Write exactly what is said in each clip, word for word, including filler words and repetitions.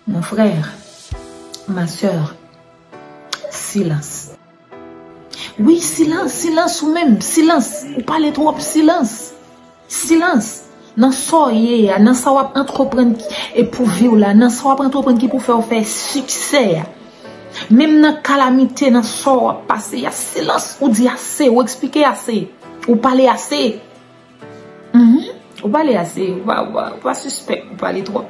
Mon frère, ma sœur, silans. Wi, silans, silans ou menm, silans. Ou pale twòp, silans. Silans. Nan sa w ye a, nan sa w ap antreprann ki- e pou vi w la, nan sa w ap antreprann ki pou fè w fè siksè a. Menm nan kalamite, nan sa w ap pase a, silans. Ou di ase, ou eksplike ase, ou pale ase. Mhm. Ou pale ase, ou pa, ou pa, ou pa sispèk, ou pale twòp.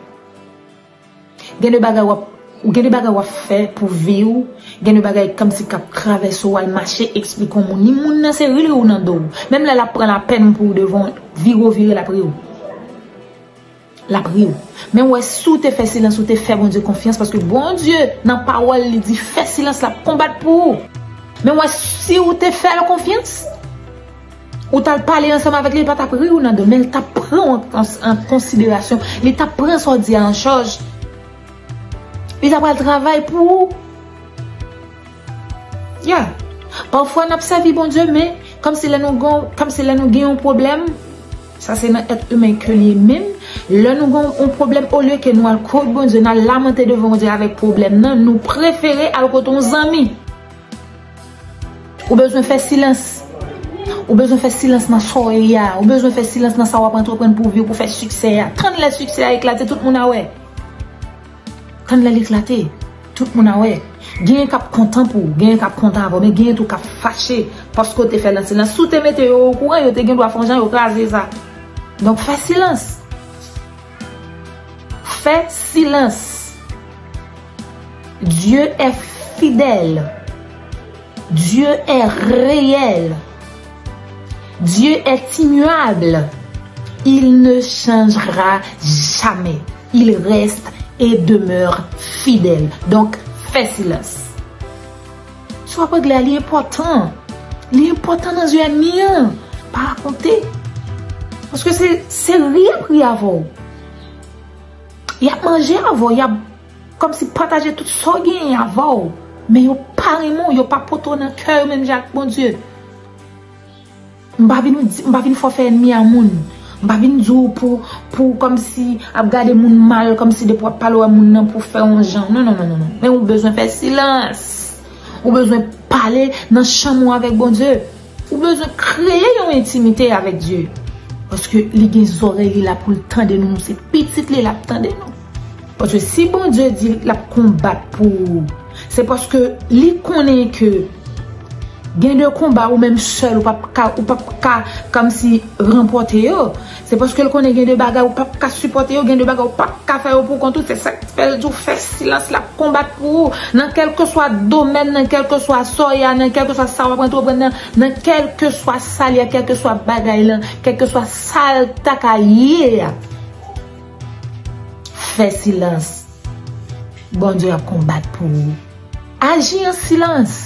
Gen de bagay w ap, gen de bagay w ap fè pou vi w, gen de bagay kòmsi k ap travèse w, w al mache eksplike yon moun. Ni moun nan se rire w nan do w. Menm lè l ap pran lapèn pou w devan w, vire w vire, l ap ri w. L ap ri w. Men w wè, si w te fè silans, ou te fè Bondye konfyans, paske Bondye, nan pawòl li, di fè silans, l ap konbat pou ou. Men w wè, si w te fè l konfyans, ou t al pale ansanm avèk li, li pa t ap ri w nan do, men li t ap pran w an, an, an konsiderasyon. Li t ap pran sa w di a an chaj. Li t ap al travay pou ou. Ya. Pafwa, n ap sèvi Bondye, men kòmsi lè nou gon, kòmsi lè nou gen yon pwoblèm, sa se nan èt imen ke li ye menm. Lè nou gon yon pwoblèm, olye ke nou al kot Bondye, n al lamante devan Bondye avèk pwoblèm nan, nou prefere al kote yon zanmi. Ou bezwen fè silans. Ou bezwen fè silans nan sa w ye a. Ou bezwen fè silans nan sa w ap antreprann pou vi w, pou fè siksè a. Tann lè siksè a eklate, tout moun a wè. Tann lè l eklate, tout moun a wè. Genyen k ap kontan pou ou, genyen k ap kontan avè w, men genyen tou k ap fache paske w te fè l nan silans. Si w te mete yo okouran, yo te gen dwa fè yon jan yo kraze sa. Donk, fè silans. Fè silans. Dieu est fidèle. Dieu est réel. Dieu est immuable. Il ne changera jamais. Il reste et demeure fidèle. Donk, fè silans. Sa w ap regle a, li enpòtan. Li enpòtan nan zye ènmi an. Pa rakonte. Paske se, se ri y ap ri avè w. Y ap manje avè w, y ap kòmsi pataje tout sa w genyen avè w. Men yo pa renmen w, yo pa pote w nan kè yo menm jan ak Bondye. M pa vin di, m pa vin fè w fè ènmi a moun. M pa vin di w pou, pou kòmsi ap gade moun mal, kòmsi depi w ap pale w wè moun nan pou fè yon jan. Non, non, non, non, non. Men ou bezwen fè silans. Ou bezwen pale nan chanm ou avèk Bondye. Ou bezwen kreye yon entimite avèk Dye. Paske li gen zòrèy, li la pou l tande nou. Nou se pitit li, l ap tande nou. Paske si Bondye di l ap konbat pou ou, se paske li konnen ke gen de konba ou menm sèl ou p ap ka, ou p ap ka kòmsi ranpòte yo. Se paske l konnen gen de bagay ou p ap ka sipòte yo, gen de bagay ou p ap ka fè yo pou kont ou. Se sa k fè l di w fè silans, l ap konbat pou ou. Nan kèlkeswa domèn, nan kèlkeswa sa w ye a, nan kèlkeswa sa w ap antreprann nan, nan kèlkeswa sa l ye a, kèlkeswa bagay lan, kèlkeswa sa l ta ka ye a. Fè silans. Bondye ap konbat pou ou. Aji an silans.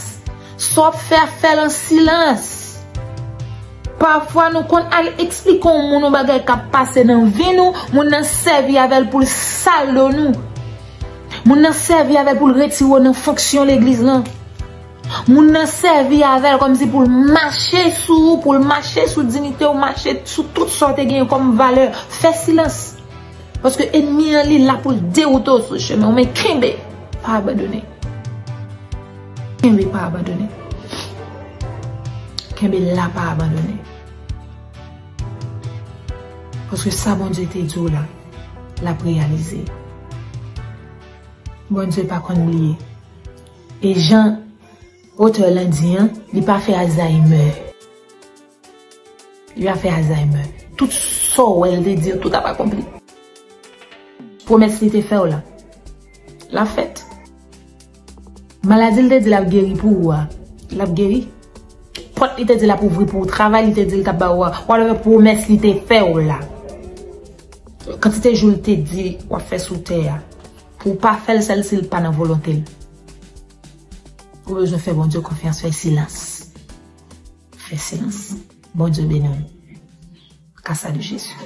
Sa w ap fè a, fè l an silans. Pafwa, nou konn al eksplike yon moun yon bagay k ap pase nan vi nou, moun nan sèvi avè l pou l sal do nou. Moun nan sèvi avè l pou l retire w nan fonksyon legliz lan. Moun nan sèvi avè l kòmsi pou l mache sou ou, pou l mache sou diyite w, mache sou tout sa w te genyen kòm valè. Fè silans. Paske ènmi an, li la pou l dewoute w sou chemen w, men kenbe, pa abandone. Kenbe, pa abandone. Kenbe la, pa abandone. Paske sa Bondye te di w la, l ap reyalize. Bondye pa konn bliye. E jan otè lan di an, li pa fè Alzheimer. Li pa fè Alzheimer. Tout sa w wè l te di yo, tout ap akonpli. Pwomès li te fè w la, l ap fèt. Maladi l te di l ap geri pou ou a, l ap geri. Pòt li te di l ap ouvri pou ou, travay li te di l t ap ba ou a, whatever pwomès li te fè w la. Kantite jou l te di w ap fè sou tè a, pou w pa fè l sèl si l pa nan volonte l. Ou bezwen fè Bondye konfyans, fè silans. Fè silans. Bondye beni w. Grâce à Jésus.